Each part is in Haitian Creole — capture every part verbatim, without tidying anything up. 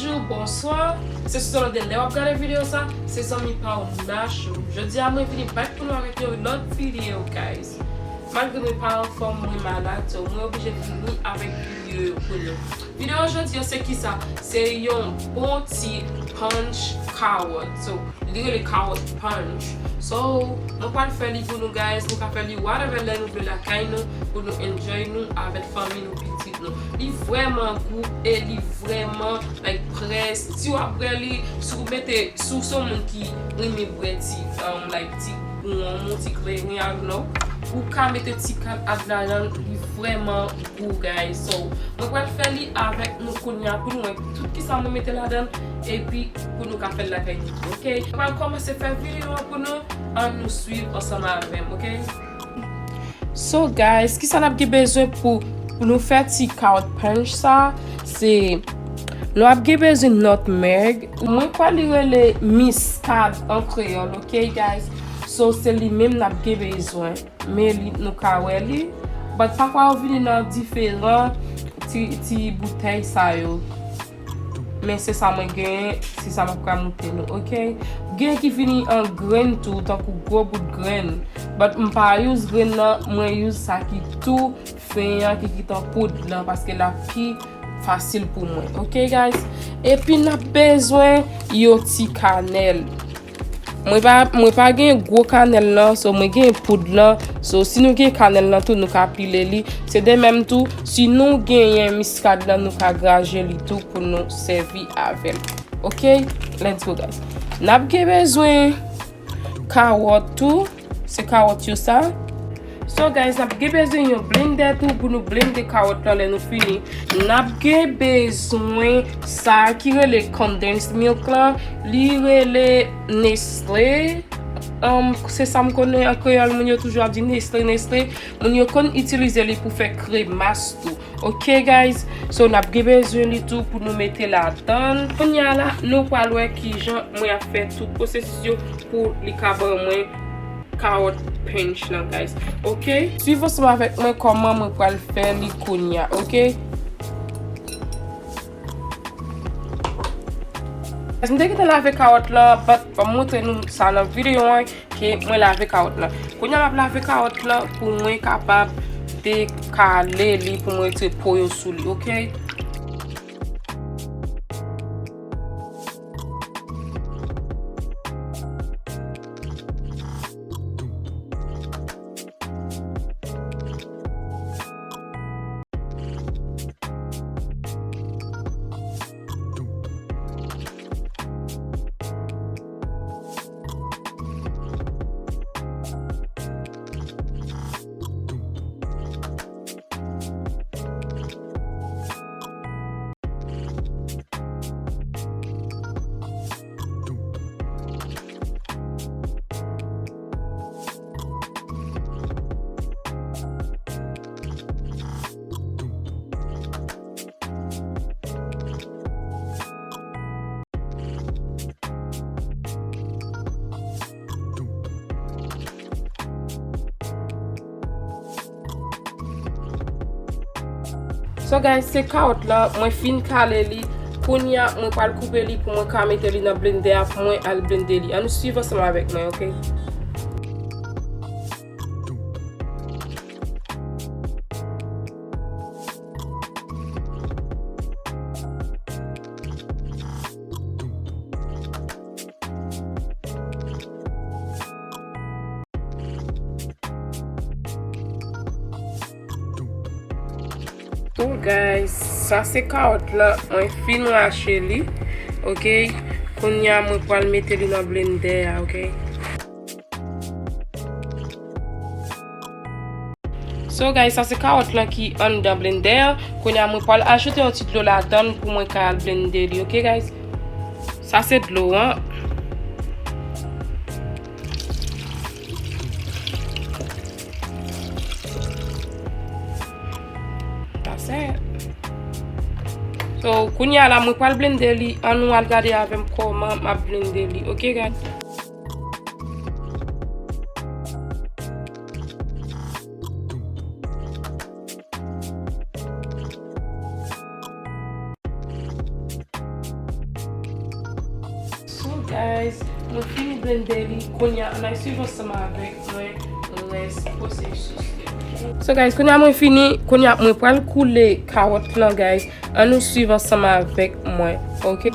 Bonjou, bonswa. Se selon de lè w ap gade videyo sa, se zanmi pa w Nachou. Jodi a mwen vini back pou nou avèk yon lòt videyo, guys. Malgre mwen pa anfòm, mwen malad, so mwen oblije vini avèk videyo yo pou nou. Videyo jodi a se kisa? Se yon bon ti punch kawòt. So, li rele kawòt punch. So, mwen pral fè li pou nou, guys. Nou ka fè li whatever lè nou vle lakay nou, pou nou enjoy nou avèk fanmi nou, pitit nou. Li vrèman gou e li vrèman, like, près. Si w ap bwè li, si w mete, si w se yon moun ki renmen bwè ti, um, like, ti wonm ou ti kleren, I don't know, ou ka mete ti kat ladan l, li vrèman gou, guys. So, mwen pral fè li avèk nou kounye a pou nou wè tout kisa mwen mete ladan l, epi pou nou ka fè l lakay nou tou, ok? Mwen pral kòmanse fè videyo an pou nou, ann nou swiv ansanm avè m, ok? So, guys, kisa n ap gen bezwen pou, pou nou fè ti kawòt punch sa? Se, nou ap gen bezwen nutmeg. Mwen kwè li rele miskad an kreyòl, ok, guys? So, se li menm n ap gen bezwen. Men li, nou ka wè li. But pafwa yo vini nan diferan ti, ti boutèy sa yo. Men se sa mwen genyen, se sa m ap ka montre nou, ok? Gen ki vini an grenn tou, tankou gwo bout grenn. But m pa use grenn nan, mwen use sa ki tou fen an, ki, ki t an poud lan, paske l ap pi fasil pou mwen, ok, guys? Epi n ap bezwen yon ti kanèl. Mwen pa, mwen pa gen gwo kanèl lan, so mwen gen poud lan. So, si nou gen kanèl lan tou, nou ka pile li. Se de menm tou, si nou genyen miskad lan, nou ka graje li tou pou nou sèvi avè l. Ok? Let's go, guys. N ap gen bezwen kawòt tou. Se kawòt yo sa. So, guys, n ap gen bezwen yon blendè tou pou nou blende kawòt lan lè nou fini. N ap gen bezwen sa ki rele condensed milk lan. Li rele Nestlé. Um, se sa m konnen an kreyòl, moun yo toujou ap di Nestlé, Nestlé. Moun yo konn itilize li pou fè kremas tou. Ok, guys? So, n ap gen bezwen li tou pou nou mete ladan l. Kounye a la, nou pral wè kijan mwen ap fè tout pwosesis yo pou li ka ban mwen kawòt punch lan, guys. Ok? Swiv ansanm avèk mwen kòman mwen pral fè li kounye a, ok? Guys, m te gentan lave kawòt lan, but fò m montre nou sa nan videyo an, ke mwen lave kawòt lan. Kounye a m ap lave kawòt lan pou mwen kapab dekale li, pou mwen retire po yo sou li, ok? So guys, se kawòt lan, mwen fin kale li. Kounye a, mwen pral koupe li pou mwen ka mete li nan blendè a pou mwen al blende li. Ann nou swiv ansanm avèk mwen, ok? Oh guys, sa se kawòt lan, mwen fin rache li. Ok, kounye a mwen pral mete li nan blendè a, ok. So guys, sa se kawòt lan ki anndan blendè an. Kounye a mwen pral ajoute yon ti dlo ladan l pou mwen ka al blende li, ok guys? Sa se dlo an. That's it. So, kounye a la, mwen pral blende li. Ann nou al gade avè m kòman m ap blende li. Ok, guys? Guys, mwen fini blende li. Kounye a, ann al swiv ansanm avèk mwen rès pwosesis li. So guys, kounye a mwen fini, kounye a mwen pral koule kawòt lan, guys. Ann nou swiv ansanm avèk mwen, ok?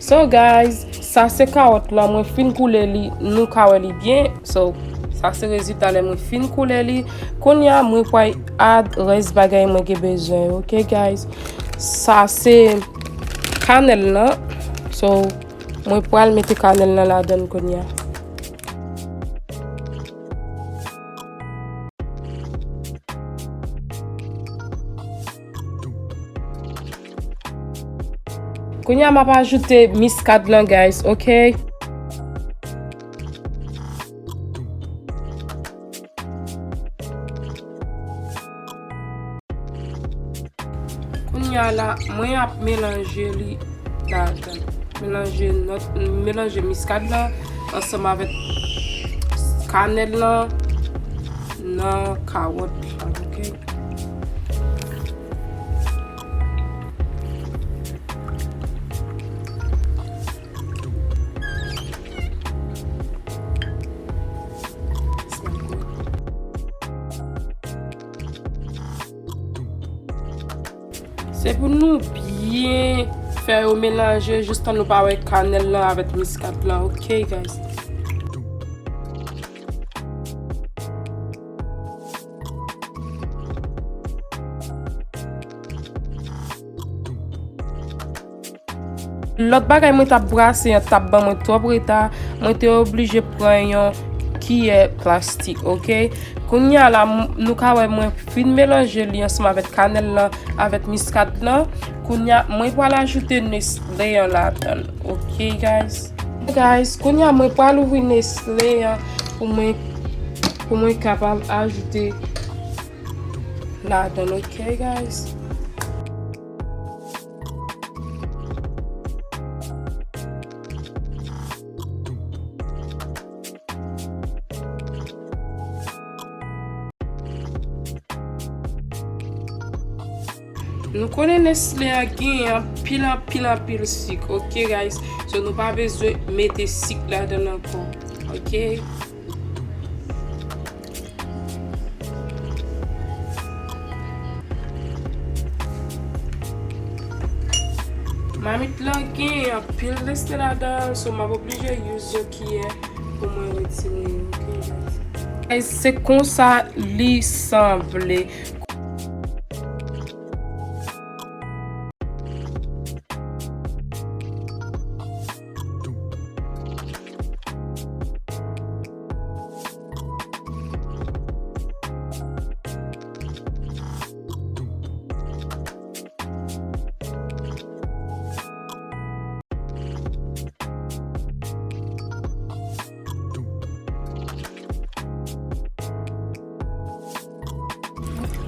So guys, sa se kawòt lan, mwen fin koule li, nou ka wè li byen. So, sa se rezilta lè mwen fin koule li. Kounye a, mwen pral add rès bagay mwen gen bezwen, ok guys? Sa se kanèl lan. So, mwen pral mete kanèl lan ladan l kounye a. Kounye a m ap ajoute miskad lan, guys, ok? Kounye a la, mwen ap melanje li ladan. Melanje nòt, melanje miskad lan ansanm avèk kanèl lan nan kawòt lan, ok? Se pou nou byen fè yo melanje jistan nou pa wè kanèl lan avèk miskad lan, ok, guys? Lòt bagay mwen t ap brase an t ap ban mwen twòp reta, mwen te oblije pran yon kiyè plastik, ok? Kounye a la, m- nou ka wè mwen fin melanje li ansanm avèk kanèl lan, avèk miskad lan. Kounye a, mwen pral ajoute Nestle an ladan l, ok, guys? Guys, kounye a, mwen pral ouvri Nestle an pou mwen, pou mwen kapab ajoute ladan l, ok, guys? Nou konnen Nestle a gen anpil, anpil, anpil sik, ok, guys? So, nou pa bezwen mete sik ladan l ankò, ok? Mamit lan gen anpil Nestle ladan l, so m ap oblije use yon kiyè pou mwen retire yo, ok, guys? Guys, se konsa li sanble.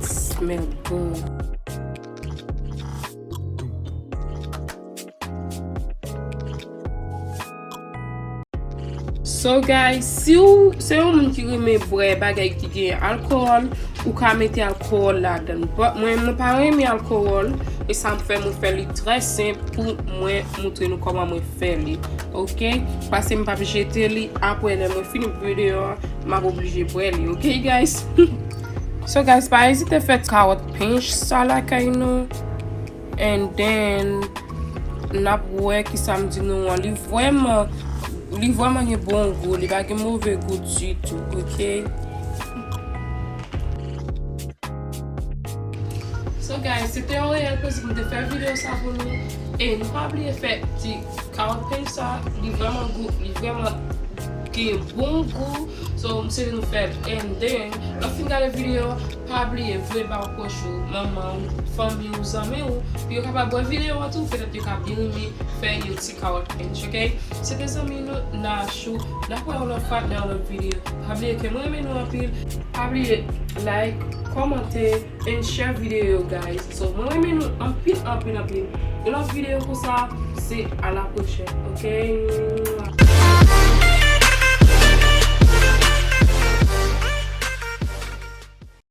Smell good. So guys, si w se yon moun ki renmen bwè bagay ki gen alkòl, ou ka mete alkòl ladan l. But mwen, mwen pa renmen alkòl, e sa fè mwen fè li trè senp pou mwen montre nou kòman mwen fè li. Ok? Paske m p ap jete li, apre lè mwen fini bwè deyò a, m ap oblije bwè li. Ok, guys? So guys, pa ezite fè kawòt pinch sa lakay nou. And then, n ap wè ki sa m di nou an. Li vrèman, li vrèman gen bon gou. Li pa gen move gou ditou, ok? So guys, se te yon reyèl plezi pou m te fè videyo sa pou nou. E nou pa bliye fè ti kawòt pinch sa, li vrèman gou, li vrèman Li bon gou. So, m swete nou fè l. And then, lè w fin gade videyo, pa bliye voye ba pwòch ou, manman w, fanmi w, zanmi w, pou yo kapab wè videyo an tou, petèt yo ka byen renmen fè yon ti kawòt pinch, ok? Se te zanmi nou, Nachou. N ap wè yon lòt fwa nan yon lòt videyo. Pa bliye ke mwen renmen nou anpil. Pa bliye like, kòmante, and share videyo yo, guys. So, mwen renmen nou anpil, anpil, anpil. Yon lòt videyo konsa, se a la pwochèn, ok?